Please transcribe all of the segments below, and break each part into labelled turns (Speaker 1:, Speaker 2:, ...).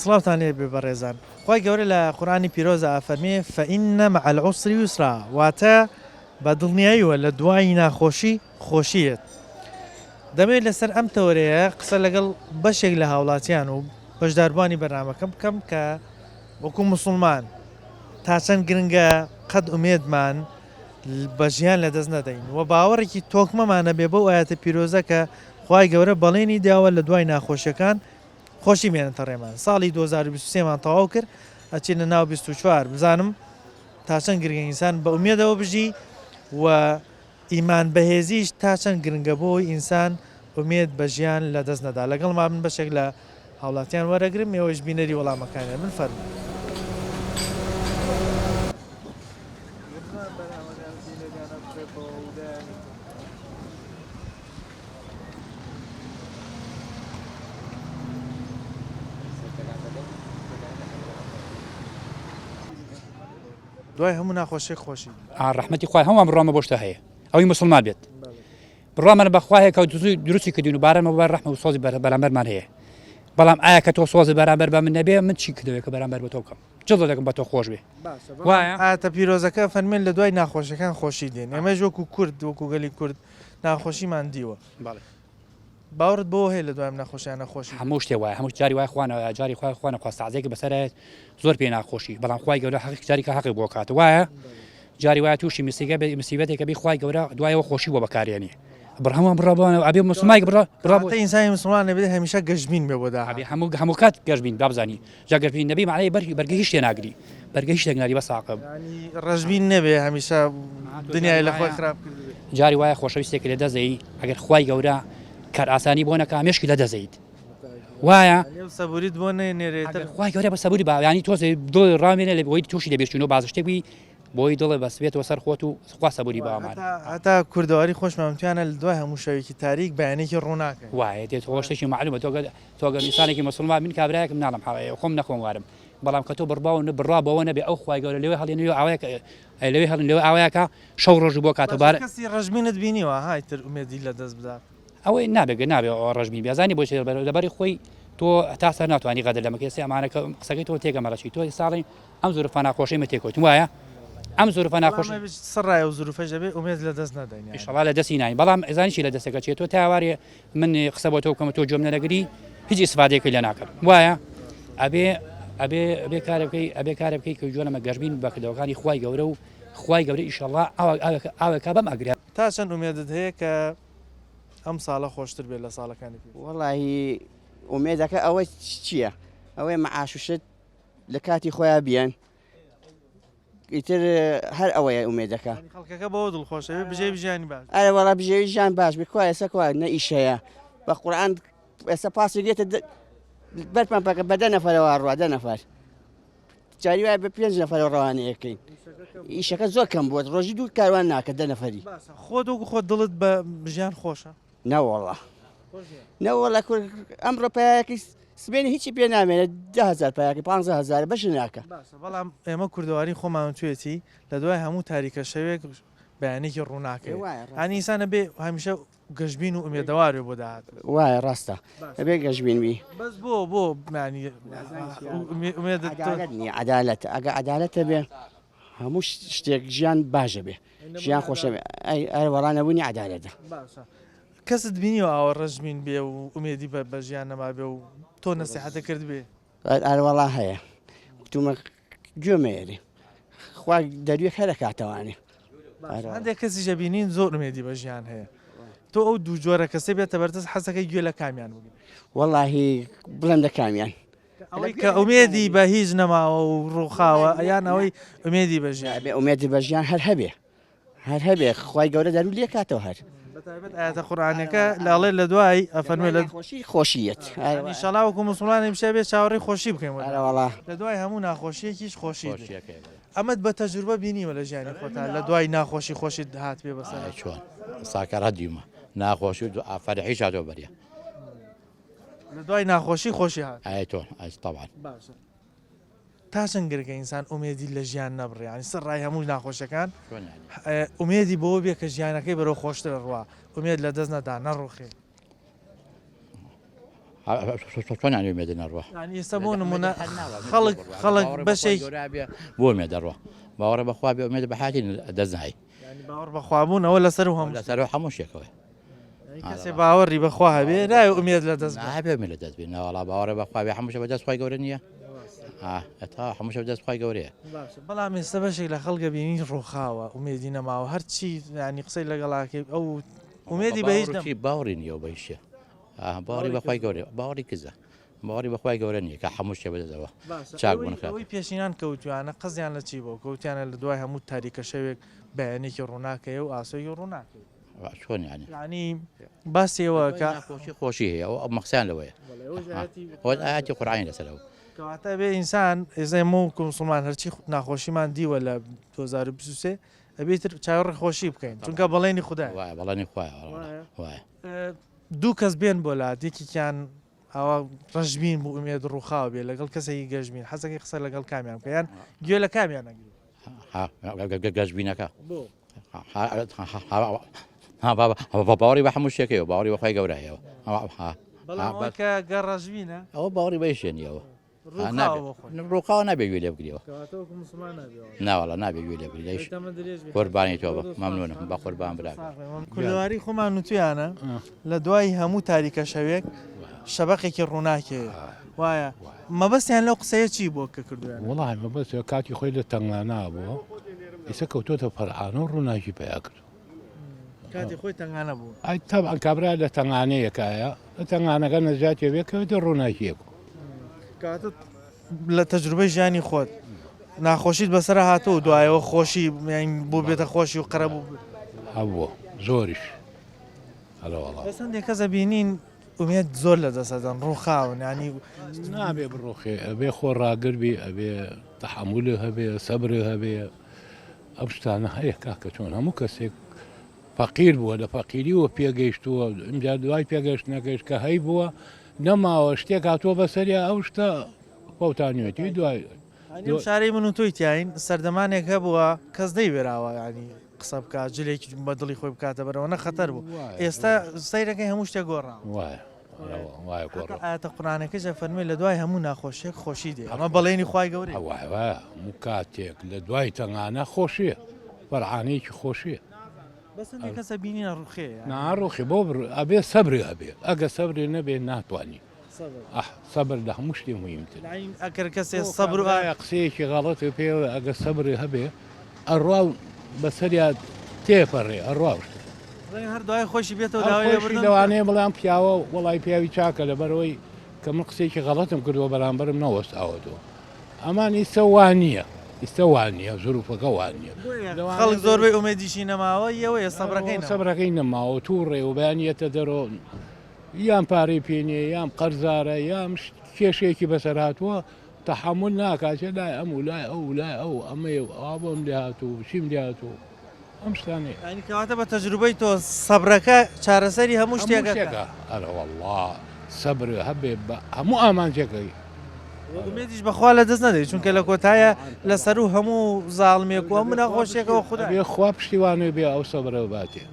Speaker 1: سڵاوتان لێ بێ بەڕێزان خوای گەورە لە قورئانی پیرۆزا ئەفەرمێ فإن مع العسر یسرا واتە بە دڵنیاییوە لە دوای ناخۆشی خۆشی یەت دەمەوێت لەسەر ئەم تەوەرەیە قسە لەگەڵ بەشێک لە هاوڵاتیان و بەشداربووانی بەرنامەکەم بکەم کە وەکو موسڵمان تا چەند گرنگە قەت ئومێدمان بە ژیان لەدەست نەدەین و باوەڕێکی تۆکمەمان هەبێ بەو ئایەتە پیرۆزە کە خوای گەورە بەڵێنی داوە لە دوای ناخۆشیەکان خۆشی بێنێتە ڕێمان ساڵی 2023 مان تەواو کرد ئەچینە ناو 24 بزانم تا چەند گرنگە ئینسان بە ئومێدەوە بژی و ئیمان بەهێزیش تا چەند گرنگە بۆ ئەوەی ئینسان ئومێد بە ژیان لە دەست نەدا لەگەڵما بن بەشێک لە هاوڵاتیان وەرەگرم ئێوەش بینەری وەڵامەکانیان بن فەرموون. دوای هەموو ناخۆشیەک خۆشی.
Speaker 2: ئا ڕەحمەتی خوای هەمووان بڕوامان بۆ شتە هەیە ئەوەی موسڵمان بێت بڕوامان بە خوا هەیە کە دروستی کردوین و باران بە ڕەحمە و سۆزی بەرامبەرمان هەیە بەڵام ئایا کە تۆ سۆزی بەرامبەر بە من نەبێ من چی کردەوەی کە بەرامبەر بە تۆ بکەم جڵ دەکەم بە تۆ خۆش بێ
Speaker 1: وایە ئاەتە پیرۆزەکە فەرمێن لە دوای ناخۆشەکان خۆشی دێن ئێمەش وەکو کورد وەکو گەلی کورد ناخۆشیمان دیوە
Speaker 2: بەڵێ
Speaker 1: باوەڕت بەوە هەیە لە دوای ئەم نەخۆشیانە خۆشی
Speaker 2: هەموو شتێ وایە هەموو جاری وای خوانە جاری خوای خوانە خواست تازەیەکی بەسەرایەت زۆر پێ ناخۆشی بەڵام خوای گەورە حەقی جاری کە حەقی بۆ کات وایە جاری وایە تووشی مسیگە بێ مسیبەتێکە بی خوای گەورە دوایەوە خۆشی بۆ بەکارێنی بڕ هەمووان بڕا بۆ ئەبێ مسلمایک بڕا بڕا
Speaker 1: بۆ ئینسانی مسلمان نەبێت هەمیشە گەشبین بێ بۆ
Speaker 2: داهات ئەبێ هەموو هەموو کات گەشبین بابزانی جا گەشبین نەبی معنای بەر بەرگە هیچ شتێ ناگری بەرگە هیچ شتێک ناگری بەس عاقب
Speaker 1: یانی ڕەشبین نەبێ هەمیشە دنیای لە خۆی خراپ کردبێ.
Speaker 2: جاری وایە خۆشەویستێک لە دەست دەی ئەگەر خوای گەورە کارئاسانی بۆ نەکا مێشکی لە دەست دەیت وایە
Speaker 1: یانی سەبوریت بۆ نەێنێرێ
Speaker 2: تر خوای گەورە بە سەبوری با یانی تۆزێ دڵی ڕامێنێ لە بۆی تووشی لە بیرچوونەوە باز شتێک بی بۆی دڵێ بەس بێتەوە سەر خۆت و خوا سەبوری بامان
Speaker 1: هەتا کوردەواری خۆشمان وتویانە لە دوای هەموو شەوێکی تاریک بەیانێکی ڕووناکە
Speaker 2: وایە دێت خۆ شتێکی مەعلومە تۆ گەر تۆ گەر ئینسانێکی موسڵمان من کابرایەکم ناڵم خۆم نەخۆم وارم بەڵام کە تۆ بڕوا و بڕوا بەوە نەبێ ئەو خوای گەورە لەوێ هەڵێنێ و ئاوایەک لەوێ هەڵێن لەوێ ئاوایەکە شەو ڕۆژی بۆ کاتە بار
Speaker 1: کەسی ڕەشبینت بینیوە ها ئیتر ئومێدی لە دەست بدات.
Speaker 2: ئەوەی نابێ نابێ ئەوە ڕەشبین بی ئەزانی بۆچی لەبەری خۆی تۆ تا سەر ناتوانانی غەدر لەمە کەسی ئەمانە کە قسەکەی تۆ تێگەمە ڕەشی تۆ ساڵی ئەم زورفە ناخۆشەی مە تێکەوتم وایە ئەم زورفە ناخۆش
Speaker 1: سڕای و زروفەش دەبێ ئومێد لە دەست نەدەین
Speaker 2: ئیشەڵا لە دەستی ناین بەڵام ئەزانی چی لە دەستەکە چێت تۆ تاوارێ من قسە بۆ تۆ بکەم تۆ گوێم نەدەگری هیچ ئیسفادەیەکی لێ ناکەم وایە ئەبێ ئەبێ ئەبێ کارێ بکەی ئەبێ کارێ بکەی کە گوێ لەمە گەشبین بە کردەوەکانی خوای گەورە و خوای گەورە ئیشەڵا ئاوێکا بەم ئاگرە.
Speaker 1: تا چەند ئومێدت هەیە کە ئەم ساڵە خۆشتر بێت لە ساڵەکانی پێشوو؟
Speaker 3: وەڵاهی ئومێدەکە ئەوە چییە ئەوەیە مەعاش و شت لە کاتی خۆیان بیەن ئیتر هەر ئەوەیە ئومێدەکە.
Speaker 1: یانی خەڵکەکە بەوە دڵخۆشە بێ بژێوی ژیانی باش
Speaker 3: بێ. ئەرێ وەڵا بژێوی ژیان باش بێ کوا ئێستا کوا نە ئیش هەیە بە قورئان ئێستا پاسێک دێتە بەر پەمپەکە بە دە نەفەرەوە ئەڕوا دە نەفەر جاری وایە بە پێنج نەفەرەوە ڕەوانەیەکەین ئیشەکە زۆر کەم بووە ڕۆژی دوو کاروان ناکە دە نەفەری.
Speaker 1: باشە خۆت وەکو خۆت دڵت بە ژیان خۆشە؟
Speaker 3: نەوەڵا نەوەڵا کور ئەمڕۆ پیاکی سبێنی هیچی پێ نامێنێت دههزار پیاکی 15هزار بەش ناکە
Speaker 1: باشە بەڵام ئێمە کوردەواری خۆمان توێتی لە دوای هەموو تاریکە شەوێک بەیانێکی ڕووناکە هەنی ئینسانە بێ هەمیشە گەشبین و ئومێدەوار بێ بۆ داهات
Speaker 3: وایە ڕاستە ئەبێ گەشبین بی
Speaker 1: بەس بۆ بۆ مانی ئومێدت
Speaker 3: نیە عەدالەت ئەگە عەدالەتە بێ هەموو شتێک ژیان باشە بێ ژیان خۆشە بێ ئەی ئەرێ وەڵا نەبوونی عەدالەتە.
Speaker 1: باشە کەست بینیوە ئاوا ڕەشبین بێ و ئومێدی بە بە ژیان نەمابێ و تۆ نەسیحەتت کردبێ؟
Speaker 3: ئەرێ وەڵا هەیە وتومە گوێ مەیەرێ خوا دەروێک هەر ئەکاتەوانێ.
Speaker 1: باشە هەندێک کەسیش ئەبینین زۆر ئومێدی بە ژیان هەیە تۆ ئەو دوو جۆرە کەسەی بێتە بەردەست حەزەکەی گوێ لە کامیان بگری؟
Speaker 3: وەڵاهی بڵێم لە کامیان
Speaker 1: ئەوەی کە ئومێدی بە هیچ نەماوە و ڕووخاوە یان ئەوەی ئومێدی بە ژیان
Speaker 3: ئەبێ ئومێدی بە ژیان هەر هەبێ هەر هەبێ خوای گەورە دەرو لێ کاتەوە هەر
Speaker 1: بەتایبەت ئایەتە قورئانیەکە لە ئەڵێ لە دوای ئەفەرموێ لە
Speaker 3: خۆشی خۆشیەت
Speaker 1: ئینشەڵا وەکو موسڵمان هەمیشە بێ چاوەڕێی خۆشی بکەین وە
Speaker 3: ئەرەوەڵا
Speaker 1: لە دوای هەموو ناخۆشیەکیش خۆشی دێ ئەمەت بە تەجروبە بینیوە لە ژیانی خۆتا لە دوای ناخۆشی خۆشیت هاتبێ بەسەر
Speaker 4: چۆن ساکارە دیومە ناخۆشی و فەرحیش هاتۆ بەریە
Speaker 1: لە دوای ناخۆشی خۆشی هات.
Speaker 4: ئەی تۆ ئەی تەبعەن.
Speaker 1: باشە تا چەند گرنگە ئینسان ئومێدی لە ژیان نەبڕێ یانی سەر ڕای هەموو ناخۆشیەکان
Speaker 4: چۆن یانی؟
Speaker 1: ئومێدی بەوە بێ کە ژیانەکەی بەرەو خۆشتر ئەڕوا ئومێد لە دەست نەدا نەڕوخێ.
Speaker 4: چۆن یانی ئومێدە نەڕوا؟
Speaker 1: یانی ئێستا بۆ نمونە خەڵک خەڵک بەشێک
Speaker 4: بۆ ئومێد دەڕوا باوەڕە بەخوا بێ ئومێد بە حیاتی دەست نای.
Speaker 1: یانی باوەڕ بەخوا بوون ئەوە لەسەر هەموو
Speaker 4: لەسەر هەموو شتێکەوەیە.
Speaker 1: کەسێ باوەڕی بەخوا هەبێ نایە ئومێد لە دەست
Speaker 4: بێ. نابێ ئومێد لە دەست بێ ناوەڵا باوەڕە بەخوا بێ هەموو شتێک بەدەست خوای گەورە نییە تا هەموو شتێک بەدەست خوای گەورەیە.
Speaker 1: باشە بەڵام ئێستا بەشێک لە خەڵکە بینی ڕووخاوە ئومێدی نەماوە هەرچی ینی قسەی لەگەڵاکەی ئەو ئومێدی بە هیچ
Speaker 4: باوەڕی نییە بە هیچ شتێ باوەڕی بەخوای گەورە باوەڕی کزە باوەڕی بەخوای گەورە نییە کە هەموو شتێ بەدەستەوە چاک بوون خراپ.
Speaker 1: ئەوەی پێشینان کەوتویانە قەزیان لە چی بووە کەوتیانە لە دوای هەموو تاریکە شەوێک بەیانێکی ڕووناک هەیە و ئاسۆیەکی ڕووناک هەیە.
Speaker 4: چۆن یانی؟
Speaker 1: یانی باسی ئەوە کە
Speaker 4: خۆشی خۆشی هەیە ئەو مەقسەیان لەوەیە. ئەوە ئایەتی قورئانی لەسەر ئەو.
Speaker 1: کەواتە بێ ئینسان ئێستا ئێمە وەکو موسڵمان هەرچی ناخۆشیمان دیوە لە 2023 ئەبێ تر چاوەڕێ خۆشی بکەین چونکە بەڵێنی خودایە.
Speaker 4: وایە بەڵێنی خوایە وایە.
Speaker 1: دوو کەس بێن بۆ لات یەکێکیان ئاوا ڕەشبین بوو ئومێد ڕووخاو بێ لەگەڵ کەسێکی گەشبین حەزەکەی قسە لەگەڵ کامیان بکە یان گوێ لە کامیان ئەگری؟
Speaker 4: گەشبینەکە باوەڕی بە هەموو شتێکەوە باوەڕی بە خوای گەورە هەیە
Speaker 1: بەڵام ئەوەی کە گەر ڕەشبینە
Speaker 4: ئەوە باوەڕی بە هیچ نییەوە ڕووخاوە نابێ گوێ لێ بگریەوە ناوەڵا نابێ گوێ لێ بگری قوربانی تۆ بە مەمنونم بە قوربان برا
Speaker 1: کوردەواری خۆمان وتویانە لە دوای هەموو تاریکە شەوێک شەبەقێکی ڕووناکێ وایە مەبەستیان لەو قسەیە چی بووە کە کردویان
Speaker 5: وڵی مەبەست کاتی خۆی لە تەنگانا بووە ئیسە کەوتۆتە فەرعانە و ڕووناکی پیا کرد
Speaker 1: کاتی خۆی تەنگانە بوو.
Speaker 5: ئەی تەبعەن کابرا لە تەنگانەیەکایە لە تەنگانەکە نەجاتێ بێ کەوێتە ڕووناکیەک.
Speaker 1: کەواتە لە تەجروبەی ژیانی خۆت ناخۆشیت بەسەر هاتووە و دوایەوە خۆشی یان بووبێتە خۆشی و قەرەبوو
Speaker 5: هەبووە زۆریش ئەرەوەڵا.
Speaker 1: بەس هەندێک کەس ئەبینین ئومێد زۆر لە دەست ئەدەن ڕووخاون یانی.
Speaker 5: نابێ بڕوخێ ئەبێ خۆ ڕاگر بی ئەبێ تەحەمولت هەبێ سەبرت هەبێ ئەم شتانە هەیە کاکە چۆن هەموو کەسێک فەقیر بووە لە فەقیریەوە پێگەیشتووە ئینجا دوای پێگەشتنەکەش کە هەی بووە نەماوە شتێک هاتووە بەسەریا ئەو شتە فەوتانوێتی دوای
Speaker 1: ئەم شارەی من و تۆی تیاین سەردەمانێک هەبووە کەس نەیوێراوە ینی قسە بکات جلێکی بە دڵی خۆی بکاتە بەرەوە نە خەتەر بوو ئێستا سەیرەکەی هەموو شتێک گۆڕاوە
Speaker 5: وایە وایە گۆڕا.
Speaker 1: ئایەتە قورئانەکەش ئەفەرموێ لە دوای هەموو ناخۆشیەک خۆشی دێ ئەمە بەڵێنی خوای گەورەیە.
Speaker 5: وایە وایە هەموو کاتێک لە دوای تەنگانە خۆشیە فەرعانەیەکی خۆشیە.
Speaker 1: بەس هەندێک کەس ئەبینی ئەڕوخێ.
Speaker 5: نا ئەڕوخێ بۆ بڕ ئەبێ سەبری هەبێ ئەگە سەبری نەبێ ناتوانی ئەح سەبر لە هەموو شتێ موهیمترە.
Speaker 1: ئەگەر کەسێ سەبر و
Speaker 5: قسەیەکی غەڵەتی پێ ئەگە سەبری هەبێ ئەڕوا و بەسەریا تێپەڕێ ئەڕوا و شتە.
Speaker 1: ڕەنگە هەر دوای خۆشی بێتەوە داوای لێبوردن بکات.
Speaker 5: لەوانەیە بڵێ ئەم پیاوە وەڵای پیاوی چاکە لەبەرئەوەی کە من قسەیەکی غەڵەتم کردووە بەرامبەرم نەوەستاوەتەوە. ئەمان ئیستە وا نییە ئیستە وا نییە زروفەکە وا نییە.
Speaker 1: خەڵک زۆربەی ئومێدیشی نەماوە یەوەیە سەبرەکەی نەماوە.
Speaker 5: سەبرەکەی نەماوە تووڕەیە و بەیانی یەتە دەرەوە یان پارەی پێ نییە یان قەرزارە یان کێشەیەکی بەسەر هاتووە تەحەمول ناکا چێ لای ئەم و لای ئەو و لای ئەو ئەمەیە و ئەوا بۆم لێ هاتوو و چیم لێ هاتوو ئەم شتانەیە.
Speaker 1: یانی کەواتە بە تەجروبەی تۆ سەبرەکە چارەسەری هەموو شتێک
Speaker 5: هەموو شتێکە ئەرەوەڵڵا سەبر هەبێ بە هەموو ئامانجێکەی.
Speaker 1: وە ئومێدیش بە خوا لە دەست نەدەی چونکە لە کۆتایە لە سەروو هەموو زاڵمێک و هەموو ناخۆشیەکەوە خودایە.
Speaker 5: ئەبێ خوا پشتیوانت بێ ئەو سەبرە باتێ.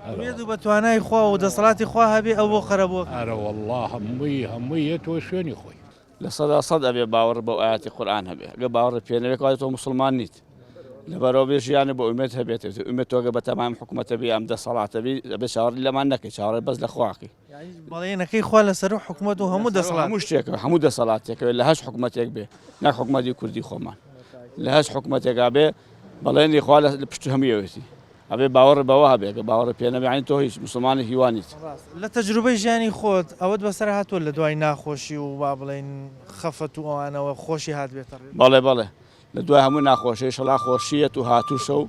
Speaker 1: ئومێد و بە توانای خوا و دەسەڵاتی خوا هەبێ ئەو بۆ قەرەبووەکە.
Speaker 5: ئەرەوەڵڵا هەمووی هەمووی یەتەوە شوێنی خۆی.
Speaker 6: 100% ئەبێ باوەڕ بەو ئایەتی قورئان هەبێ گە باوەڕت پێ نەبێ کەواتە تۆ موسڵمان نیت لەبەرەوە بێ ژیانە بۆ ئومێد هەبێت ئومێد تۆگە بە تەمام حکوومەتە بێ ئەم دەسەڵاتە بی ئەبێ چاوەڕی لەمان نەکەی چاوەڕێ بەس لە خواکەی
Speaker 1: بەڵێنەکەی خوا لەسەر حکوومەت و هەموو دەسەڵات
Speaker 6: هەموو شتێک هەموو دەسەڵاتێکەوە لە هەش حکوومەتێک بێ نەک حکوومەتی کوردی خۆمان لە هەش حکوومەتێکا بێ بەڵێنی خوا لە پشت هەموویەوەتی ئەبێ باوەڕت بەوە هەبێ گەر باوەڕت پێ نەبێ یانی تۆ هیچ موسڵمانێکی وا نیت.
Speaker 1: لە تەجروبەی ژیانی خۆت ئەوەت بەسەر هاتووە لە دوای ناخۆشی و با بڵێین خەفەت و ئەوانەوە خۆشی هاتبێتە ڕێ؟
Speaker 6: بەڵێ بەڵێ لە دوای هەموو ناخۆشی ئیشەڵا خۆشیەت و هاتووشە و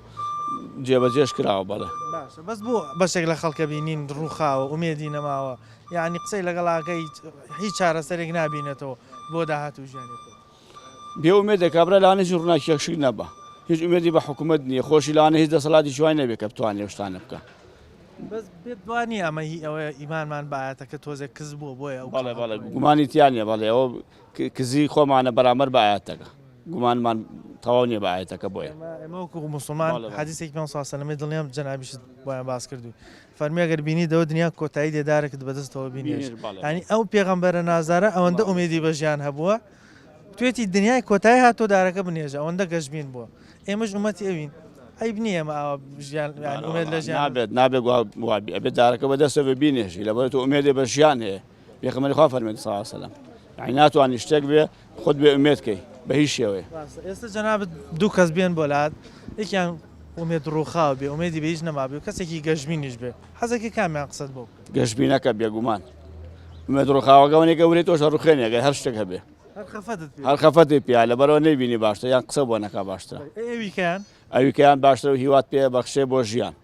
Speaker 6: جێبەجێش کراوە بەڵێ.
Speaker 1: باشە بەس بۆ بەشێک لە خەڵکە بینین ڕووخاوە ئومێدی نەماوە یانی قسەی لەگەڵ ئەکەی هیچ چارەسەرێک نابینێتەوە بۆ داهاتوو ژیانی خۆی؟
Speaker 6: بێ ئومێدە کابرا لەوانەیە هیچ ڕووناکیەک شک نەبا هیچ ئومێدی بە حکوومەت نییە خۆشی لەوانەیە هیچ دەسەڵاتێکی وای نەبێ کە بتوانێ ئەو شتانە بکا.
Speaker 1: بەس بێت وا نییە ئەمە هی ئەوەیە ئیمانمان بە ئایەتەکە تۆزێک کز بووە بۆیە ئەو
Speaker 6: بەڵێ بەڵێ گومانی تیا نییە بەڵێ ئەوە کزی خۆمانە بەرامبەر بە ئایەتەکە. گومانمان تەواو نییە بە ئایەتەکە بۆیە.
Speaker 1: ئێمە وەکو موسڵمان حەدیسێکی پێغەمبەر صلی اللە علیە و سلم دڵنیام جەنابیشت بۆیان باس کردووی فەرمی ئەگەر بینیت ئەوە دنیا کۆتایی دێ دارێکت بەدەستەوە بینێژ یانی ئەو پێغەمبەرە نازدارە ئەوەندە ئومێدی بە ژیان هەبووە توێتی دنیای کۆتایی هاتۆ دارەکە بنێژە ئەوەندە گەشبین بووە ئێمەش ئومەتی ئەوین عیب نییە ئێمە ئاوا ژیان یانی ئومێد لە ژیان
Speaker 6: نابێت نابێت وابی ئەبێت دارەکە بەدەستەوە بینێژی لەبەر تۆ ئومێدێ بە ژیان هەیە پێغەمبەری خوا فەرمووی صلی الله علیه و سلم یعنی ناتوانانی شتێک بێ خۆت بێ ئومێد کەی بە هیچ شێوەیە.
Speaker 1: ڕاستە ئێستا جەنابت دوو کەس بێن بۆ لات یەکیان ئومێد ڕووخاو بێ ئومێدی بە هیچ نەمابێ و کەسێکی گەشبینیش بێ حەزەکەی کامیان قسەت بۆ بکەن؟
Speaker 6: گەشبینەکە بێگومان ئومێد ڕووخاوەکە ئەوەنەی گەورەی تۆش ئەڕوخێنێ گەر هەر شتێک هەبێ
Speaker 1: هەر خەفەتت پێ
Speaker 6: هەر خەفەتت پێیە لەبەرئەوە نەیبینی باشترە یان قسە بۆ نەکا باشترە.
Speaker 1: ئەی ئەویکەیان؟
Speaker 6: ئەویکەیان باشترە و هیوات پێ بەخشێ بۆ ژیان.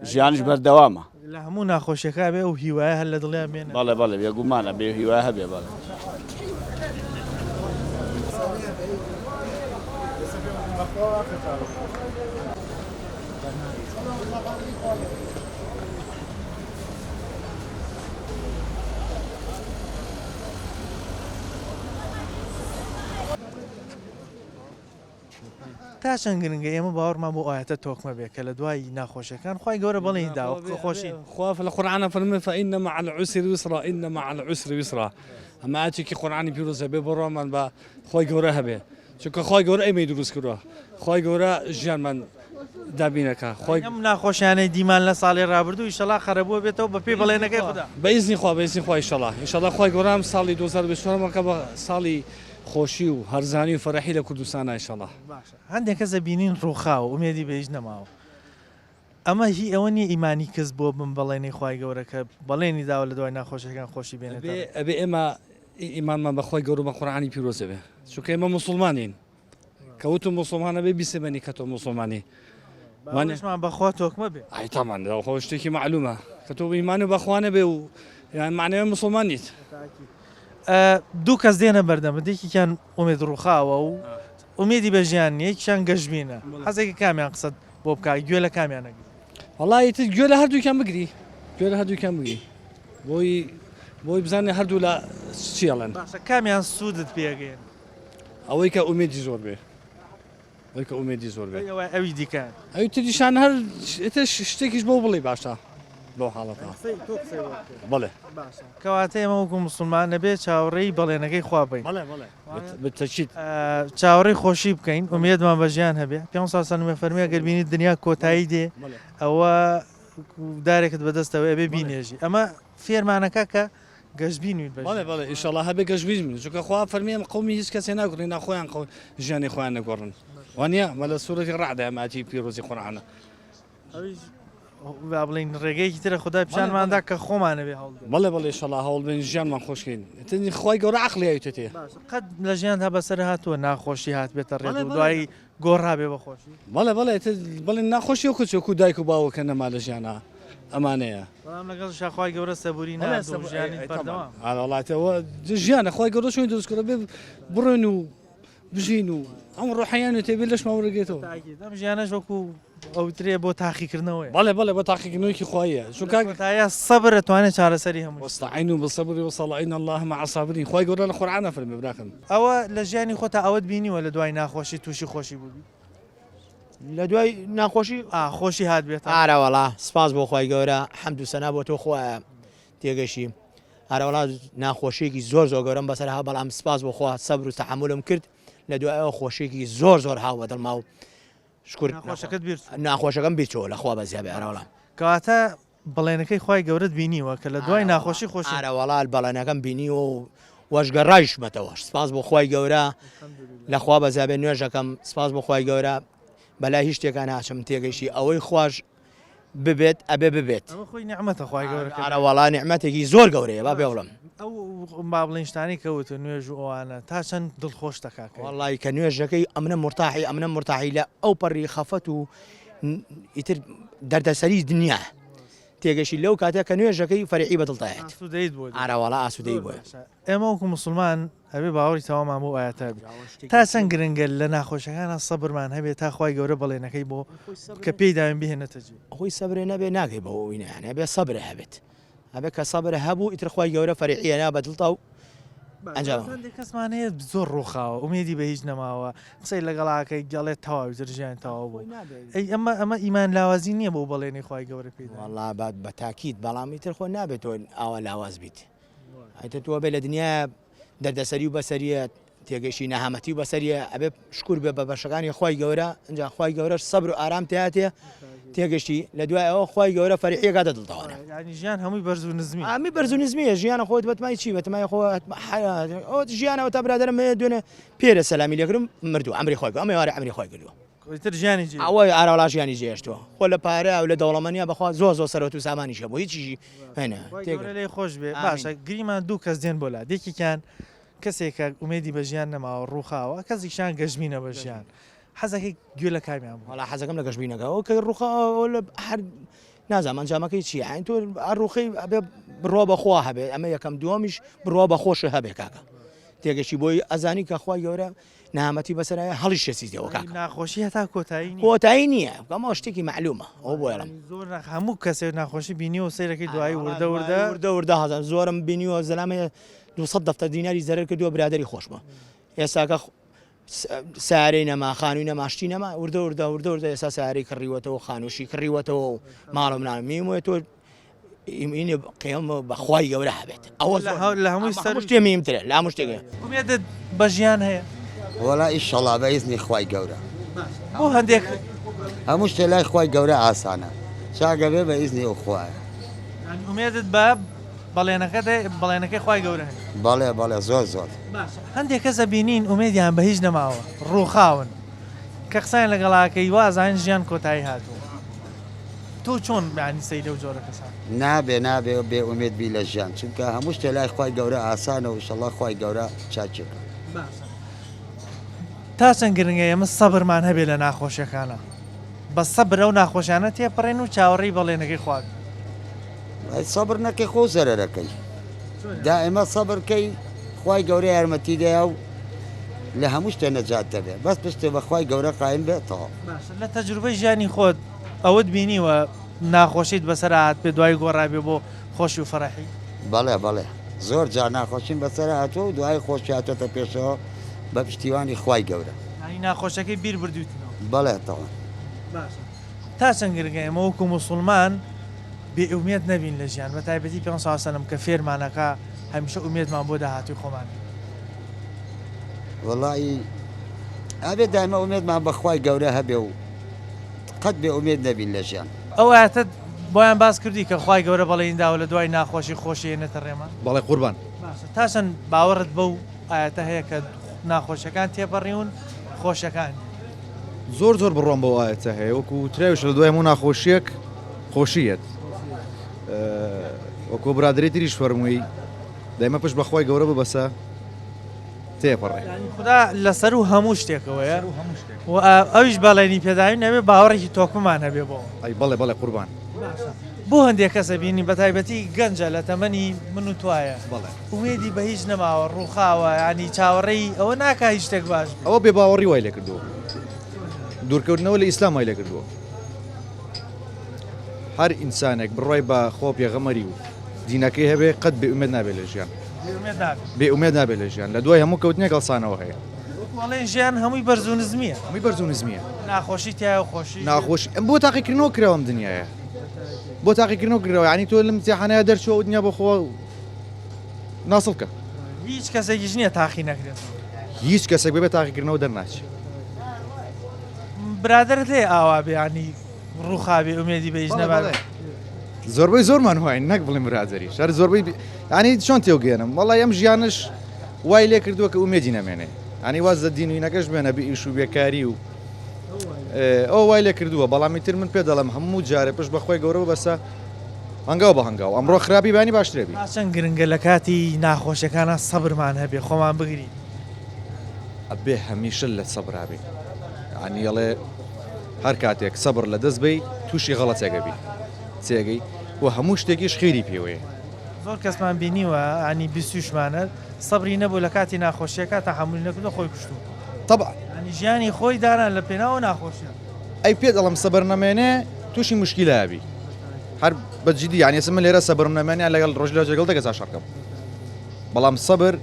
Speaker 6: ژیانیش بەردەوامە.
Speaker 1: لە هەموو ناخۆشیەکە ئەبێ ئەو هیوایە هەر لە دڵیا بمێنێ.
Speaker 6: بەڵێ بەڵێ بێگومان ئەبێ هیوایە هەبێ بەڵێ.
Speaker 1: تا چەند گرنگە ئێمە باوەڕمان بۆ ئایەتە تۆکمە بێ کە لە دوای ناخۆشیەکان خوای گەورە بەڵێنی داوە کە خۆشین.
Speaker 7: خوا لە قورئانا فەرمووی فإن مع العسر یسرا إن مع العسر یسرا ئەمە ئایەتێکی قورئانی پیرۆزە بێ بڕوامان بە خوای گەورە هەبێ چونکە خوای گەورە ئێمەی دروست کردووە خوای گەورە ژیانمان دابینەکا خوای
Speaker 1: ئەم ناخۆشیانەی دیمان لە ساڵی ڕابردوو ئیشەڵا قەرەبوو بێتەوە بە پێی بەڵێنەکەی خودا.
Speaker 7: بە ئیزنی خوا بە ئیزنی خوا ئیشەڵا ئیشەڵا خوای گەورە ئەم ساڵی 2024 بکا بە ساڵی خۆشی و هەرزانی و فەرەحی لە کوردستانا ئیشەڵا.
Speaker 1: باشە هەندێک کەس ئەبینین ڕووخاوە ئومێدی بە هیچ نەماوە ئەمە هی ئەوە نیە ئیمانی کز بۆ بم بەڵێنی خوای گەورە کە بەڵێنی داوە لە دوای ناخۆشیەکان خۆشی بێنێتە
Speaker 7: ڕێ. ئەبێ ئێمە ئیمانمان بە خوای گەورە و بە قورئانی پیرۆز هەبێ چونکە ئێمە موسوڵمانین کە وتم موسوڵمان ئەبێ بیسەلمێنی کە تۆ موسوڵمانی.
Speaker 1: باوەڕیشمان بە خوا تۆکمە بێ.
Speaker 7: ئەی تامان خۆ شتێکی مەعلومە کە تۆ ئیمانت بە خوا نەبێ و یان مەعنەوی موسوڵمان نیت.
Speaker 1: دوو کەس دێنە بەردەمت یەکێکیان ئومێد ڕووخاوە و ئومێدی بە ژیان نییە یەکیان گەشبینە حەزێکی کامیان قسەت بۆ بکا گوێ لە کامیان ئەگری؟
Speaker 7: وەڵا ئیتر گوێ لە هەردووکیان بگری گوێ لە هەردووکیان بگری بۆی بۆی بزانێ هەردوو لە چی ئەڵێن.
Speaker 1: باشە کامیان سوودت پێ ئەگەیەنێ؟
Speaker 7: ئەوەی کە ئومێدی زۆر بێ. ئەوەی کە ئومێدی زۆر بێت.
Speaker 1: ئەوە ئەوی دیکە.
Speaker 7: ئەوی تریشان هەر ئیتر شتێکیش بۆ بڵێ باشە لەو حاڵەتە. بەڵێ.
Speaker 1: باشە کەواتە ئێمە وەکو موسڵمان ئەبێ چاوەڕێی بەڵێنەکەی خوا بین.
Speaker 7: بەڵێ بەڵێ بالتاکید.
Speaker 1: چاوەڕێی خۆشی بکەین ئومێدمان بە ژیان هەبێ. پێغەمبەر صلی اللە علیه و سلم فەرمی ئەگەر بینیت دنیا کۆتایی دێ ئەوە دارێکت بەدەستەوەیە ئەبێ بینێژی. ئەمە فێرمانەکا کە گەشبین بین بە
Speaker 7: بەڵێ بەڵێ ئیشەڵا هەبێ گەشبین بین چونکە خوا فەرمی ئەم قەومی هیچ کەسێ ناگوڕین نا خۆیان قەو ژیانی خۆیان نەگۆڕن وانە مە لە سوورەتی ڕەعدە ئەم ئاتی پیرۆزی قورئانە
Speaker 1: ئەویش با بڵێین ڕێگەیەکی ترە خودای پیشانماندا کە خۆمانە بێ هەوڵ
Speaker 7: بەڵێ بەڵێ ئیشەڵا هەوڵ بێن ژیانمان خۆشکەین ئیتر خوای گەورە عەقڵی ئەویتە تێ
Speaker 1: قەت لە ژیاندا بەسەر هاتووە ناخۆشی هاتبێتە ڕێت و دوایی گۆڕابێ بە خۆشی؟
Speaker 7: بەڵێ بەڵێ ئیتر بەڵێ ناخۆشی وەکو چی وەکو دایک و باوک کە نەما لە ژیانا ئەمانەیە.
Speaker 1: بەڵام لەگەڵیشا خوای گەورە سەبوری ناردووە و ژیانیت بەردەوام.
Speaker 7: ئارە وەڵا ئیتر ئەوە ژیانە خوای گەورە چۆنی دروست کردوە بێ بڕۆین و بژین و ئەم ڕۆحەیان و تێبێ لەشمان وەرگێتەوە.
Speaker 1: تاکید ئەم ژیانەش وەکو ئەوترێ بۆ تاقیکردنەوەیە.
Speaker 7: بەڵێ بەڵێ بۆ تاقیکردنەوەیەکی خواییە چونکە
Speaker 1: لە کۆتاییا سەبر ئەتوانێ چارەسەری هەموو شتێک.
Speaker 7: واستعینوا بالصبر والصلاة ان الله مع الصابرین خوای گەورە لە قورئانا فەرمی براکەم.
Speaker 1: ئەوە لە ژیانی خۆتا ئەوەت بینیوە لە دوای ناخۆشی توشی خۆشی بوبی؟
Speaker 8: لە دوای ناخۆشی؟
Speaker 1: ئا خۆشی هاتبێتە.
Speaker 8: ئارەوەڵا سپاس بۆ خوای گەورە حەمد و سەنا بۆ تۆ خوایە تێگەشی ئارەوەڵا ناخۆشیەکی زۆر زۆر گەورەم بەسەر ها بەڵام سپاس بۆ خوا سەبر و تەحەمولم کرد لە دوای ئەوە خۆشیەکی زۆر زۆر هاو بە دڵما و شکر
Speaker 1: ناخۆشەکەت بیر چوو؟
Speaker 8: ناخۆشەکەم بیر چووە لە خوا بەزیا بێ ئارەوەڵا.
Speaker 1: کەواتە بەڵێنەکەی خوای گەورەت بینیوە کە لە دوای ناخۆشی خۆشی.
Speaker 8: ئارەوەڵا بەڵێنەکەم بینیوە و وەشگەڕایشمەتەوە سپاس بۆ خوای گەورە لە خوا بەزیا بێ نوێژەکەم سپاس بۆ خوای گەورە بەلای هیچ شتێکا ناچم تێگەیشتی ئەوەی خواش ببێت ئەبێ ببێت.
Speaker 1: ئەمە خۆی نیعمەتە خوای گەورە کە.
Speaker 8: ئارەوەڵا نیعمەتێکی زۆر گەورەیە با پێ بڵێم.
Speaker 1: ئەو با بڵێین شتانەی کە وتت نوێژ و ئەوانە تا چەند دڵخۆشت دەکا کە.
Speaker 8: وەڵای کە نوێژەکەی ئەمنە مورتاحی ئەمنە مورتاحی لە ئەو پەڕی خەفەت و ئیتر دەردەسەری دنیا تێگەشی لەو کاتە کە نوێژەکەی فەرعی بە دڵتایەت.
Speaker 1: ئاسوودەیت بۆ دێ.
Speaker 8: ئارەوەڵا ئاسوودەیی بۆیە.
Speaker 1: ئێمە وەکو موسڵمان ئەبێ باوەڕی تەواومان بەو ئایەتە هەبێ تا چەند گرنگە لە ناخۆشەکانا سەبرمان هەبێ تا خوای گەورە بەڵێنەکەی بۆ کە پێی داوین بهێنێتە جێ.
Speaker 8: خۆی سەبرێ نەبێ ناگەی بەوە وینە یانی ئەبێ سەبرێ هەبێت ئەبێ کە سەبر هەبوو ئیتر خوای گەورە فەرحی هێنا بە دڵتا و. ئەنجام.
Speaker 1: هەندێک کەسمان هەیە زۆر ڕووخاوە ئومێدی بە هیچ نەماوە قسەی لەگەڵاکەی گەڵێت تەواوی تر ژیان تەواو بوو ئەی ئەمە ئەمە ئیمان لاوازی نییە بۆ بەڵێنی خوای گەورە پێی داوە؟
Speaker 8: وەڵا بە بە تاکید بەڵام ئیتر خۆ نابێت تۆ ئاوا لاواز بیت ئیتر تۆ بێ لە دنیا دەردەسەری و بەسەریە تێگەشتی نەهامەتی و بەسەریە ئەبێ شکور بێ بە بەشەکانی خوای گەورە ئینجا خوای گەورەش سەبر و ئارام تیاتێ تێگەشتی لە دوای ئەوە خوای گەورە فەرحیەکاتە دڵتەوانە.
Speaker 1: یانی ژیان هەمووی بەرز و نزمیە.
Speaker 8: ئەمی بەرز و نزمیە ژیانە خۆت بەتمای چی بەتمای خۆ ئەوە ژیانەوە تا برادەرم هەیە دوێنێ پێرە سەلامی لێکردم مردووە ئەمری خۆی ئەمە وارە ئەمری خۆی کردووە.
Speaker 1: ئیتر ژیانی جێ
Speaker 8: ئەوە ئاراوڵا ژیانی جێهێشتووە خۆ لە پارە و لە دەوڵەمەنیە بەخوا زۆر زۆر سەرەت و سامانیش هەبوو هیچیشی هێنا
Speaker 1: خوای گەورە لێی خۆش بێ باشە گریمان دوو کەس دێن بۆ لات یەکێکیان کەسێکە ئومێدی بە ژیان نەماوە ڕووخاوە کەسێکیشان گەشبینە بە ژیان حەزەکەی گوێ لە کامیان بگری؟
Speaker 8: وەڵا حەزەکەم لە گەشبینەکە ئەو کە ڕووخا ئەو لە هەر نازانم ئەنجامەکەی چییە یانی تۆ هەر ڕووخەی ئەبێ بڕوا بە خوا هەبێ ئەمە یەکەم دووەمیش بڕوا بە خۆشت هەبێ کاکە تێگەشتی بۆی ئەزانی کە خوای گەورە نەهامەتی بەسەرایە هەڵیشەسیتەوە کاکە.
Speaker 1: ناخۆشی هەتا کۆتایی نییە.
Speaker 8: کۆتایی نییە ئەمە شتێکی مەعلومە ئەوە بۆ ئەڵێم.
Speaker 1: زۆر هەموو کەسێک ناخۆشی بینیوە سەیرەکەی دوایی وردە وردە
Speaker 8: وردە وردە هەزار زۆرم بینیوە زەلامێ 200 دەفتەر دیناری زەرەر کردووە برادەری خۆشمە ئێستاکە سارەی نەما خانووی نەما شتی نەما وردە وردە وردە وردە ئێستا سارەی کڕیوەتەوە خانووشی کڕیوەتەوە و ماڵە مناڵ میمۆ تۆ ئیمینی قێم بەخوای گەورە هەبێت ئەوە
Speaker 1: لە هەمووی سەر
Speaker 8: شتێ میمترە لە هەموو شتێک
Speaker 1: ئومێدت بە ژیان هەیە؟
Speaker 9: وەڵا ئیشەڵا بە ئیزنی خوای گەورە.
Speaker 1: بۆ هەندێک
Speaker 9: هەموو شتێ لای خوای گەورە ئاسانە چاکە بێ بە ئیزنی ئەو خوایە.
Speaker 1: یانی ئومێدت بە بەڵێنەکەت هەیە بەڵێنەکەی خوای گەورە هەیە؟
Speaker 9: بەڵێ بەڵێ زۆر زۆر.
Speaker 1: باشە هەندێک کەس ئەبینین ئومێدیان بە هیچ نەماوە ڕووخاون کە قسەیان لەگەڵا ئەکەی وا ئەزانن ژیان کۆتایی هاتووە تۆ چۆن یانی سەیری ئەو جۆرە کەسانە؟
Speaker 9: نابێ نابێ بێ ئومێد بی لە ژیان چونکە هەموو شتێ لای خوای گەورە ئاسانە و ئیشەڵا خوای گەورە چاکیەکا.
Speaker 1: باشە تا چەند گرنگە ئێمە سەبرمان هەبێ لە ناخۆشیەکانا؟ بە سەبر ئەو ناخۆشیانە تێپەڕێن و چاوەڕێی بەڵێنەکەی خوا بین.
Speaker 9: ئەی سەبر نەکەی خۆ زەرەرەکەی دائیمە سەبر کەی خوای گەورە یارمەتی دەیا و لە هەموو شتێ نەجات دەبێ بەس پشتێ بە خوای گەورە قایم بێ تەواو.
Speaker 1: باشە لە تەجروبەی ژیانی خۆت ئەوەت بینیوە ناخۆشیت بەسەر هاتبێ دوای گۆڕابێ بۆ خۆشی و فەرحی؟
Speaker 9: بەڵێ بەڵێ زۆر جار ناخۆشیم بەسەر هاتووە و دوای خۆشی هاتۆتە پێشەوە بە پشتیوانی خوای گەورە.
Speaker 1: یانی ناخۆشەکەی بیر بردوویتنەوە؟
Speaker 9: بەڵێ تەوان.
Speaker 1: باشە تا چەند گرنگە ئێمە وەکو موسوڵمان بێ ئومێد نەبین لە ژیان بە تایبەتی پێغەمبەر صلی اللە علیە وسلم کە فێرمان ئەکا هەمیشە ئومێدمان بۆ داهاتووی خۆمان هەبێ؟
Speaker 9: وەڵایی ئەبێ دایمە ئومێدمان بە خوای گەورە هەبێ و قەت بێ ئومێد نەبین لە ژیان.
Speaker 1: ئەو ئایەتەت بۆیان باس کردی کە خوای گەورە بەڵێنی داوە لە دوای ناخۆشی خۆشی ئێنێتە ڕێمان؟
Speaker 10: بەڵێ قوربان.
Speaker 1: باشە تا چەند باوەڕت بەو ئایەتە هەیە کە ناخۆشیەکان تێپەڕیون خۆشیەکان دێن؟
Speaker 10: زۆر زۆر بڕوام بەو ئایەتە هەیە وەکو وتراویشە لە دوای هەموو ناخۆشیەک خۆشی یەت وەکو برادەری تریش فەرمووی دایمە پشت بەخوای گەورە ببەسە تێپەڕێ.
Speaker 1: یانی خودا لەسەروو هەموو شتێکەوەیە و ئەویش بەڵێنی پێداوین ئەبێ باوەڕێکی تۆکمەمان هەبێ بۆ.
Speaker 10: ئەی بەڵێ بەڵێ قوربان.
Speaker 1: باشە بۆ هەندێک کەس ئەبینی بەتایبەتی گەنجە لە تەمەنی من و توایە
Speaker 10: بەڵێ.
Speaker 1: ئومێدی بە هیچ نەماوە ڕووخاوە یانی چاوەڕێی ئەوە ناکا هیچ شتێک باش بێ.
Speaker 10: ئەوە بێ باوەڕی وای لێکردووە دوورکەوتنەوە لە ئیسلام وای لێکردووە هەر ئینسانێک بڕوای بە خوا و پێغەمبەری و دینەکەی هەبێ قەت بێ ئومێد نابێ لە ژیان. بێ ئومێد نابێ لە ژیان لە دوای هەموو کەوتنێک هەڵسانەوە هەیە.
Speaker 1: وەکو ئەڵێن ژیان هەمووی بەرز و نزمیە.
Speaker 10: هەمووی بەرز و نزمیە.
Speaker 1: ناخۆشی تیایە و خۆشی.
Speaker 10: ناخۆشی بۆ تاقیکردنەوە کراوە ئەم دنیایە بۆ تاقیکردنەوە کراوە یانی تۆ لەم امتیحانەیە دەرچووە ئەو دنیا بۆ خۆ ناسڵ کە.
Speaker 1: هیچ کەسێکیش نییە تاقی نەکرێتەوە.
Speaker 10: هیچ کەسێک بەبێ تاقیکردنەوە دەرناچێ.
Speaker 1: برادەرت هەیە ئاوا بێ یانی ڕووخابێ ئومێدی بە هیچ نەبابێ.
Speaker 10: زۆربەی زۆرمان واین نەک بڵێم برادەریش هەر زۆربەی ینی چۆن تێوگەێنم وەڵی ئەم ژیانش وای لێ کردووە کە ئومێدی نەمێنێ ئەنی واز لە دینوینەکەش بێنە بە ئیش و بێکاری و ئەو وای لێ کردووە بەڵامی تر من پێ دەڵێم هەموو جارێ پشت بەخۆی گەورە بەسە هەنگاو بە هەنگاو ئەمڕۆ خراپی بانی باشترێبی
Speaker 1: چەند گرنگە لە کاتی ناخۆشیەکانە سەبرمان هەبێ خۆمان بگرین
Speaker 10: ئەبێ هەمیشە لە سەبرابین ینی ئەڵێ هەر کاتێک سەبر لە دەست بەی تووشی غەڵەتێک ئەبی تێگەی و هەموو شتێکیش خێری پێوەیە.
Speaker 1: زۆر کەسمان بینیوە یانی بیستوشمانە سەبری نەبوو لە کاتی ناخۆشیەکە تەحەمولی نەکردو خۆی کوشتوە.
Speaker 10: تەبعەن.
Speaker 1: یانی ژیانی خۆی دانا لە پێناو ئەو ناخۆشیە.
Speaker 10: ئەی پێت ئەڵێم سەبر نەمێنێ تووشی موشکیلە ئەبی هەر بە جدی یانی ئێستا من لێرە سەبرم نەمێنێ لەگەڵ ڕۆژ لە جێگەڵ دە کەسا شەڕ کەم بەڵام سەبر.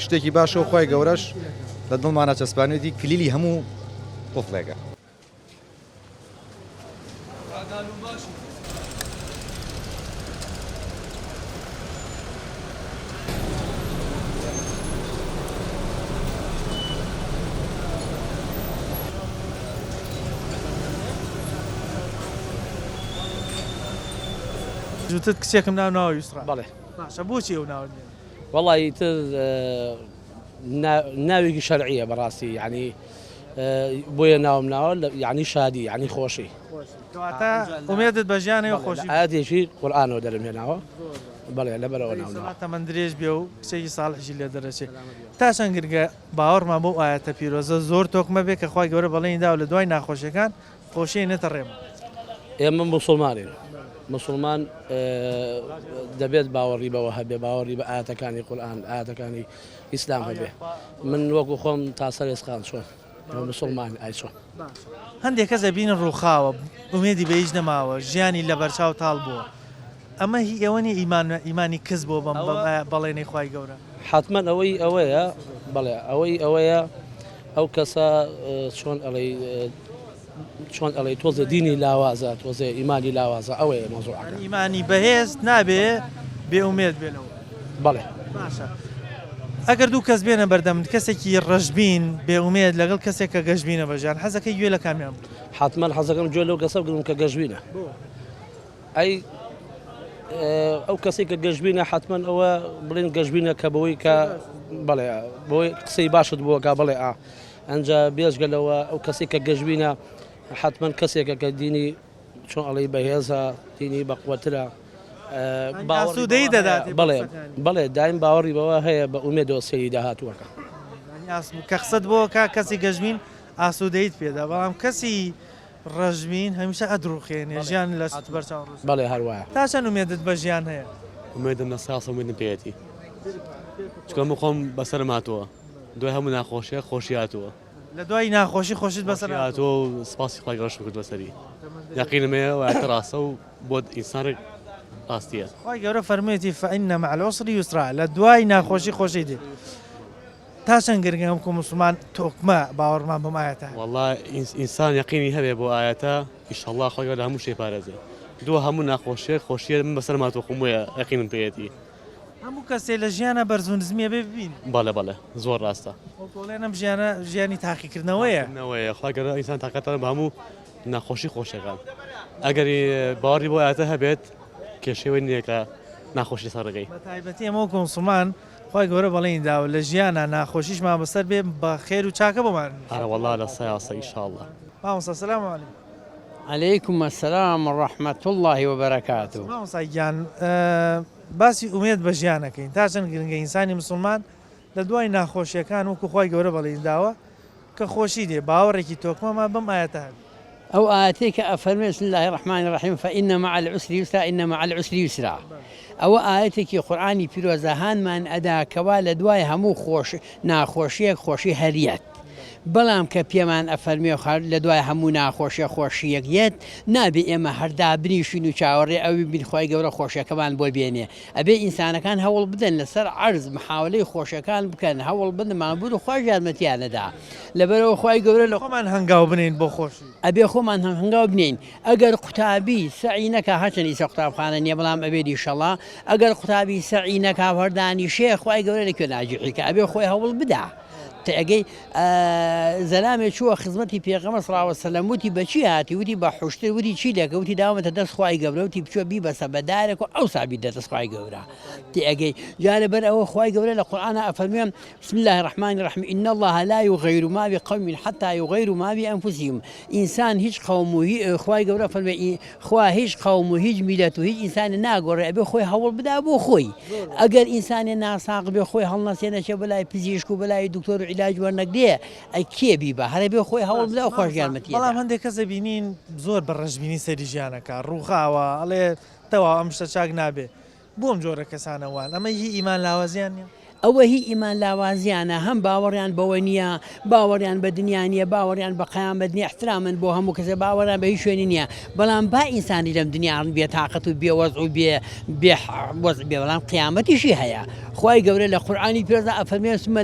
Speaker 10: شتێکی باشە و خوای گەورەش لە دڵمانا چەسپانوێتی کلیلی هەموو قوفڵێکە.
Speaker 1: جوتت کچێکم ناو ناوە یوسرا.
Speaker 11: بەڵێ.
Speaker 1: باشە بۆچی ئەو ناوەت لێنا؟
Speaker 11: وەڵا ئیتر ناوێکی شەرعیە بەڕاستی یعنی بۆیە ناوم ناوە یعنی شادی یعنی خۆشی.
Speaker 1: کەواتە ئومێدت بە ژیان هەیە و خۆشی.
Speaker 11: ئایەتێکی قورئانەوە دەرم هێناوە بەڵێ لەبەرئەوە ناوم ناوە.
Speaker 1: تەمەن درێژ بێ و کچێکی ساڵحیشی لێ دەرەچێ. تا چەند گرنگە باوەڕمان بەو ئایەتە پیرۆزە زۆر تۆکمە بێ کە خوای گەورە بەڵێنی داوە لە دوای ناخۆشیەکان خۆشی ئەنێتە ڕێمان.
Speaker 11: ئێمە موسڵمانین موسڵمان دەبێت باوەڕی بەوە هەبێ باوەڕی بە ئایەتەکانی قورئان ئایەتەکانی ئیسلام هەبێ من وەکو خۆم تا سەر ئێسقان چۆن موسڵمان ئای چۆن.
Speaker 1: هەندێک کەس ئەبینن ڕووخاوە ئومێدی بە هیچ نەماوە ژیانی لەبەرچاو تاڵ بووە ئەمە هی ئێوە نیە ئیمان ئیمانی کز بووە بەم بەڵێنەی خوای گەورە.
Speaker 11: حەتمەن ئەوەی ئەوەیە بەڵێ ئەوەی ئەوەیە ئەو کەسە چۆن ئەڵێی چۆن ئەڵێی تۆزێ دینی لاوازە تۆزێ ئیمانی لاوازە ئەوەیە مەوزوعەکە.
Speaker 1: ئیمانی بەهێز نابێ بێ ئومێد بێ لەوە.
Speaker 11: بەڵێ.
Speaker 1: باشە ئەگەر دوو کەس بێنە بەردەمت کەسێکی ڕەشبین بێ ئومێد لەگەڵ کەسێک کە گەشبینە بە ژیان حەزەکەی گوێ لە کامیان بگری؟
Speaker 11: حەتمەن حەزەکەم گوێ لەو کەسە بگرم کە گەشبینە.
Speaker 1: بۆ؟
Speaker 11: ئەی ئەو کەسێک کە گەشبینە حتمما ئەوە بڵێن گەشبینە کە بەوەی کە بەڵێ بۆی قسەی باشت بووەکە بڵێ ئا ئەجا بێژگە لەوە ئەو کەسێک کە گەشبینە حتمما کەسێکە کە دینی چۆن ئەڵی بەهێزە دینی بەقوەترە
Speaker 1: باوەڕی دەدات
Speaker 11: بڵێ بڵێ دایم باوەڕی بەوە هەیە بە ئومێدەوە سەیری داهاتووەکە
Speaker 1: کە قسەت بۆ کا کەسی گەشبین ئاسوودەیت پێدا بەڵام کەسی ڕەشبین هەمیشە ئەدڕوخێنێ ژیان لە بەرچاو ڕووس.
Speaker 11: بەڵێ هەر وایە.
Speaker 1: تا چەند ئومێدت بە ژیان هەیە؟
Speaker 12: ئومێدم لە ساڵ ئومێدم پێیەتی چونکە من خۆم بەسەرم هاتووە دوای هەموو ناخۆشیەک خۆشی هاتووە.
Speaker 1: لە دوای ناخۆشی خۆشیت بەسەر
Speaker 12: هاتووە و سپاسی خوای گەورەشم کرد بەسەری یەقینم هەیە وایەتە ڕاستە و بۆ ئینسانێک ڕاستیە.
Speaker 1: خوای گەورە فەرموویەتی فان مع العسر یسرا لە دوای ناخۆشی خۆشی دێ. تا چەند گرنگە وەکو موسڵمان تۆکمە باوەڕمان بەم ئایەتە هەبێت؟
Speaker 12: وەڵا ئینسان یەقینی هەبێ بۆ ئایەتە ئیشەڵا خوای گەورە لە هەموو شتێ پارێزێ دووە هەموو ناخۆشیەک خۆشیە من بەسەرم هاتووە خۆم بۆیە یەقینم پێیەتی.
Speaker 1: هەموو کەسێ لە ژیانا بەرز و نزمی ئەبێ ببینێ.
Speaker 12: بەڵێ بەڵێ زۆر ڕاستە.
Speaker 1: وەکو ئەڵێن ئەم ژیانە ژیانی تاقیکردنەوەیە.
Speaker 12: تاقیکردنەوەیە خوای گەورە ئینسان تاقیکاتەوە بە هەموو ناخۆشی خۆشیەکان ئەگەر باوەڕی بۆ ئایەتە هەبێت کێشەی وەی نییە کە ناخۆشی لەسەر ڕێگەی.
Speaker 1: بە تایبەتی ئێمە وەکو موسڵمان خوای گەورە بەڵێنی داوە لە ژیانا ناخۆشیشمان بەسەر بێ بە خێر و چاکە بۆمان.
Speaker 12: ئەرەوەڵا لە سەیا سە ئیشاڵا.
Speaker 1: مامۆستا سلام علیکم.
Speaker 13: علیکم السلام و رحمە اللە و بەرەکاتو.
Speaker 1: مامۆستا گیان باسی ئومێد بە ژیان ئەکەین تا چەند گرنگە ئینسانی موسڵمان لە دوای ناخۆشیەکان وەکو خوای گەورە بەڵێنی داوە کە خۆشی دێ باوەڕێکی تۆکمەمان بەم ئایەتە هەبێ.
Speaker 13: ئەو ئایەتەی کە ئەفەرموێ بسم اللە الرحمن الرحیم فان مع العسر یسرا ان مع العسر یسرا ئەوە ئایەتێکی قورئانی پیرۆزە هانمان ئەدا کەوا لە دوای هەموو خۆش ناخۆشیەک خۆشی هەر یەت بەڵام کە پێمان ئەفەرموێ لە دوای هەموو ناخۆشیە خۆشیەک یەت نابێ ئێمە هەر دابنیشین و چاوەڕێ ئەوی بین خوای گەورە خۆشیەکەمان بۆ بێنێ ئەبێ ئینسانەکان هەوڵ بدەن لەسەر عەرز محاولەی خۆشەکان بکەن هەوڵ بدەن مامور و خواش یارمەتیان ئەدا لەبەرئەوە خوای گەورە لە
Speaker 1: خۆمان هەنگاو بنێین بۆ خۆشی.
Speaker 13: ئەبێ خۆمان هەنگاو بنێین ئەگەر قوتابی سەعی نەکا هەرچەند ئیسە قوتابخانە نیە بەڵام ئەبێت ئیشەڵا ئەگەر قوتابی سەعی نەکا و هەر دانیشێ خوای گەورە لە کوێ ناجحی کە ئەبێ خۆی هەوڵ بدا تێئەگەی زەلامێ چووە خزمەتی پێغەمبەر صلی اللە علیه وسلم وتی بەچی هاتی وتی بە حوشتر وتی چی لێکە وتی داومەتە دەست خوای گەورە وتی بچۆ بیبەسە بە دارێک و ئەوسا بیدە دەست خوای گەورە تێئەگەی جا لەبەر ئەوە خوای گەورە لە قورئانا ئەفەرموێ بسم الله الرحمن الرحیم ان الله لا یغیر ما بقوم حتی یغیروا ما بانفسهم ئینسان هیچ قەوم و خوای گەورە فەرموێ خوا هیچ قەوم و هیچ میلەت و هیچ ئینسانێ ناگۆڕێ ئەبێ خۆی هەوڵ بدا بۆ خۆی ئەگەر ئینسانێ ناساق بێ خۆی هەڵنەسێ نەچێ بەلای پزیشک و بەلای دکتۆر و عیلاج وەرنەگرێ ئەی کێ بیبا هەر ئەبێ خۆی هەوڵ بدا و خواش یارمەتی
Speaker 1: بەڵام هەندێک کەس ئەبینین زۆر بە ڕەشبینی سەیری ژیان ئەکا ڕووخاوە ئەڵێ تەواو ئەم شتە چاک نابێ بۆ ئەم جۆرە کەسانە وان ئەمە هی ئیمان لاوازیان نیە؟
Speaker 13: ئەوە هی ئیمان لاوازیانە هەم باوەڕیان بەوە نییە باوەڕیان بە دنیا نییە باوەڕیان بە قەیامەت نییە احترامن بۆ هەموو کەسێ باوەڕیان بە هیچ شوێنی نییە بەڵام با ئینسانی لەم دنیا بێ تاقەت و بێ وەزع و بێ بێ وەزع بێ بەڵام قیامەتیشی هەیە خوای گەورە لە قورئانی پیرۆزدا ئەفەرمێ ثم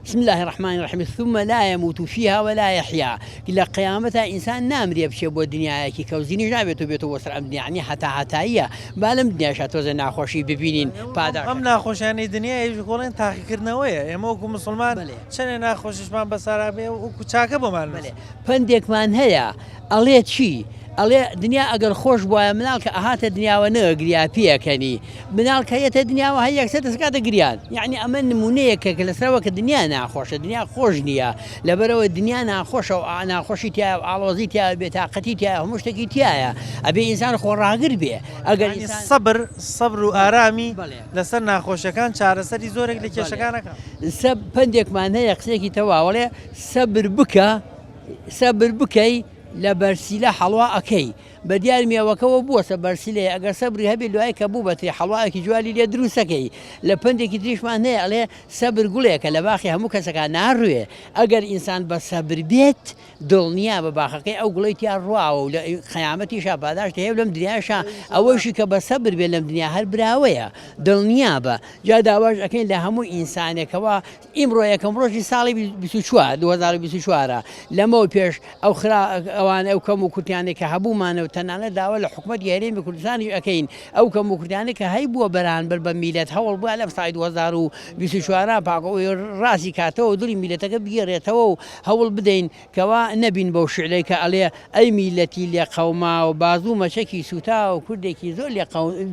Speaker 13: بسم الله الرحمن الرحیم ثم لا يموت فيها ولا يحيا لە قیامەتا ئینسان نامرێ بچێ بۆ دنیایەکی کە و زینیش نابێت و بێتەوە بۆ سەر ئەم دنیا یعنی هەتا هەتاییە با لەم دنیاشا تۆزێ ناخۆشی ببینین پاداشت
Speaker 1: ئەم ناخۆشیانەی دنیایش گۆڵێن تاقیکردنەوەیە ئێمە وەکو موسڵمان چەنێ ناخۆشیشمان بەسەرا بێ وەکو چاکە بۆمان
Speaker 13: بەلێ پەندێکمان هەیە ئەڵێ چی؟ ئەڵێ دنیا ئەگەر خۆش بوایە مناڵ کە ئەهاتە دنیاوە نەئەگریا پێئەکەنی مناڵ کە یەتە دنیاوە هەر یەکسەر دەستکاتە گریان یەعنی ئەمە نمونەیەکە کە لەسەرەوە کە دنیا ناخۆشە دنیا خۆش نییە لەبەرئەوە دنیا ناخۆشە و ناخۆشی تیایە و ئاڵۆزی تیایە بێتاقەتی تیایە هەموو شتێکی تیایە ئەبێ ئینسان خۆڕاگر بێ ئەگەر
Speaker 1: یانی سەبر سەبر و ئارامی لەسەر ناخۆشیەکان چارەسەری زۆرێک لە کێشەکان ئەکا.
Speaker 13: سەب پەندێکمان هەیە قسەیەکی تەواوەڵێ سەبر بکە سەبر بکەی لە بەرسیلە حەڵوا ئەکەی بە دیار مێوەکەوە بووەسە بەرسیلەیە ئەگەر سەبری هەبێ دوای کە بوو بە ترێ حەڵوایەکی جوانی لێ دروستەکەی لە پەندێکی تریشمان هەیە ئەڵێ سەبر گوڵێکە لە باخی هەموو کەسەکە ناڕوێ ئەگەر ئینسان بە سەبر بێت دڵنیا بە باخەکەی ئەو گوڵەی تیا ڕواوە و لە قەیامەتیشا پاداشتی هەیە و لەم دنیاشا ئەوەیشی کە بە سەبر بێ لەم دنیا هەر براوەیە دڵنیا بە جا داواش ئەکەین لە هەموو ئینسانێکەوە ئیمڕۆ یەکەم ڕۆژی ساڵی 24 2024 ە، لەمەو پێش ئەو خرا ئەوانە ئەو کەم و کورتیانەی کە هەبوومانە و تەنانەت داوا لە حکومەتی هەرێمی کوردستانیش ئەکەین ئەو کەم و کورتیانەی کە هەیبووە بەرانبەر بە میللەت هەوڵ بووە لەم ساڵی 2024 پاک ڕاستی کاتەوە و دڵی میللەتەکە بگێڕێتەوە و هەوڵ بدەین کەوا نەبین بەو شیعرەی کە ئەڵێ، ئەی میللەتی لێ قەوماو، بازوو مەچەکی سووتاو، کوردێکی زۆر لێ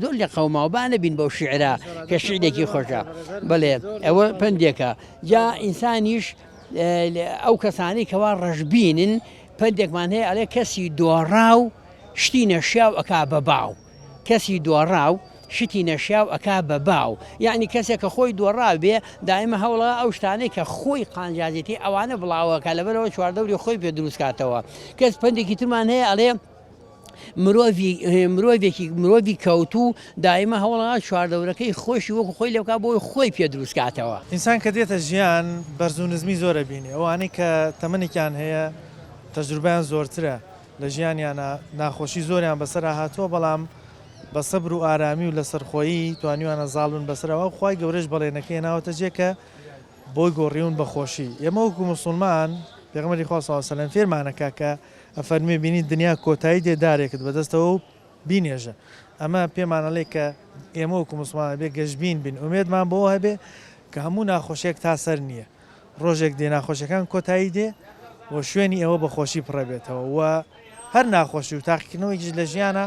Speaker 13: زۆر لێ قەوماو، با نەبین بەو شیعرە کە شیعرێکی خۆشە. بەڵێ ئەوە پەندێکە. جا ئینسانیش ئەو کەسانەی کەوا ڕەشبینن، پەندێکمان هەیە ئەڵێ کەسی دۆڕاو شتی نەشیاو ئەکا بە باو. کەسی دۆڕاو شتی نەشیاو ئەکا بە باو یەعنی کەسێک کە خۆی دۆڕاو بێ دایمە هەوڵە ئەو شتانەی کە خۆی قانجازێتی ئەوانە بڵاوەکە لەبەرەوە چواردەوری خۆی پێ دروست کاتەوە کەس پەندێکی ترمان هەیە ئەڵێ مرۆڤی مرۆڤێکی مرۆڤی کەوتوو دایمە هەوڵە چواردەورەکەی خۆشی وەکو خۆی لێ بکا بۆی خۆی پێ دروست کاتەوە.
Speaker 1: ئینسان کە دێتە ژیان بەرز و نزمی زۆر ئەبینێ ئەوانەی کە تەمەنێکیان هەیە تەجروبەیان زۆرترە لە ژیانیانا ناخۆشی زۆریان بەسەرا هاتووە بەڵام بە سەبر و ئارامی و لەسەرخۆیی توانیویانە زاڵ بن بەسەرەوە و خوای گەورەش بەڵێنەکەی هێناوەتە جێ کە بۆی گۆڕیون بە خۆشی ئێمە وەکو موسوڵمان پێغەمبەری خوا صلی اللە علیه و سلم فێرمان ئەکا کە ئەفەرموێ بینیت دنیا کۆتایی دێ دارێکت بەدەستەوە و بینێژە ئەمە پێمان ئەڵێ کە ئێمە وەکو موسڵمان ئەبێ گەشبین بین ئومێدمان بەوە هەبێ کە هەموو ناخۆشیەک تا سەر نییە ڕۆژێک دێ ناخۆشیەکان کۆتایی دێ و شوێنی ئێوە بە خۆشی پڕەبێتەوە و هەر ناخۆشی و تاقیکردنەوەیکیش لە ژیانە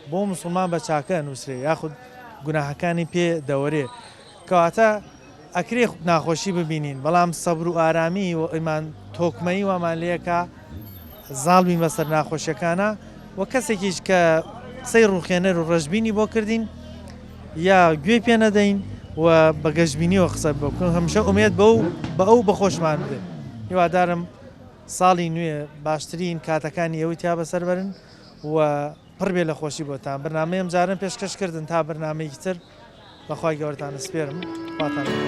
Speaker 1: بۆ مسلمان بە چاکە ئەنووسرێ یاخود گوناهەکانی پێ دەوەرێ کەواتە ئەکرێ ناخۆشی ببینین بەڵام سەبر و ئارامی و ئیمان تۆکمەیی وامان لێکا زاڵ بین بەسەر ناخۆشیەکانا و کەسێکیش کە قسەی ڕوخێنەر و ڕەشبینی بۆ کردین یا گوێی پێ نەدەین و بە گەشبینیەوە قسە بکەن هەمیشە ئومێد بەو بە ئەو بە خۆشمان بدەین هیوادارم ساڵی نوێ باشترین کاتەکانی ئێوەی تیا بەسەر بەرن و پڕ بێ لە خۆشی بۆتان بەرنامەی ئەمجارەم پێشکەش کردن تا بەرنامەیەکی تر بەخوای گەورەتان ئەسپێرم خواتان لەگەڵ.